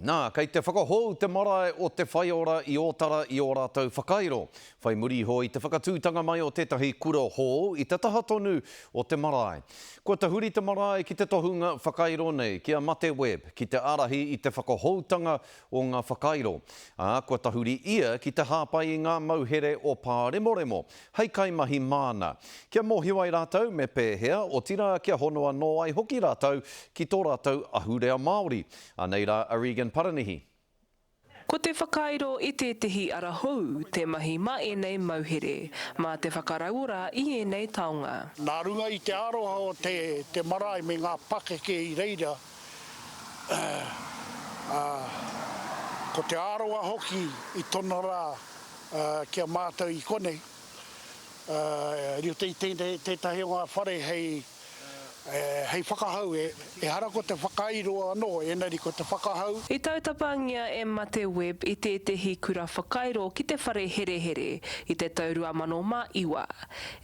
Nā, kei te whakahou te marae o Te Whaiora i Ōtara i ō rātou whakairo, whai muri iho i te whakatūtanga mai o tētahi kura hou i te taha tonu o te marae. Kua tahuri te marae ki te tohunga whakairo nei, ki a Mate Webb, ki te ārahi i te whakahoutanga o ngā whakairo, ā, kua tahuri ia ki te hāpai i ngā mauhere o Pāremoremo hei kaimahi māna. Kia mōhio ai rātou me pēhea, otirā kia hono anō ai hoki rātou ki tō rātou ahurea Māori. Anei rā a Regan Paranihi. Ko te whakairo i tētehi ara hou te mahi mā ēnei mauhere, mā te whakarauora i ēnei taonga. Nā runga i te aroha o te marae me ngā pakeke i reira, ā, ko te aroha hoki i tona rā ki a mātou i konei, ā, rite i tētahi o ngā whare hei, hei whakahau, ehara ko te whakairo anō, engari ko te whakahau. I tautapangia e Mate Webb i tētehi kura whakairo ki te whare herehere i te tau 2009,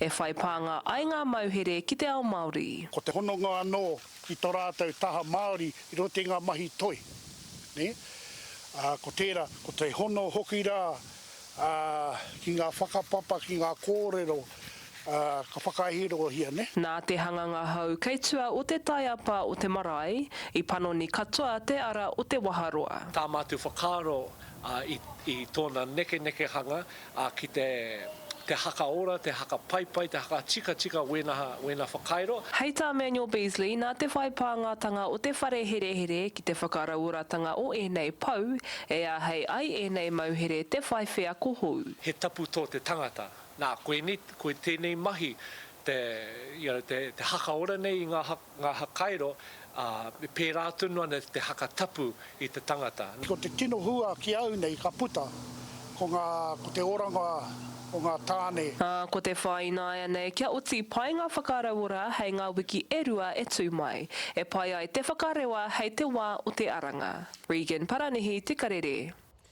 e whai pānga ai ngā mauhere ki te ao Māori. Ko te hononga anō ki tō rātou taha Māori i roto i ngā mahi toi, nē? Ā, ko tērā, ko te hono hoki rā, ā, ki ngā whakapapa, ki ngā kōrero, ā, ka whakahirohia, nē? Nā te hanganga hou kei tua o te taiapa o te marae, i panoni katoa te ara o te waharoa. Tā mātou whakaaro i tōna nekenekehanga ki te te hakaora, te hakapaipai, te hakatikatika wēnā, wēnā whakairo. Hei tā Manuel Beasley, nā te whai pāngatanga o te whare herehere ki te whakarauoratanga o ēnei pou, e āhei ai ēnei mauhere te whai wheako hou. He tapu tō te tangata. Nā, koinei, ko tēnei mahi te, you know, te, te hakaora nei i ngā, ngā hakairo, ā, e pērā tonu ana te hakatapu i te tangata. Ko te tino hua ki au nei ka puta, ko ngā, ko te oranga o ngā tāne. Ā, ko te whai ināianei kia oti pai ngā whakarauora hei ngā wiki e rua e tū mai, e pai ai te whakarewa hei te wā o te aranga. Regan Paranihi, Te Karere.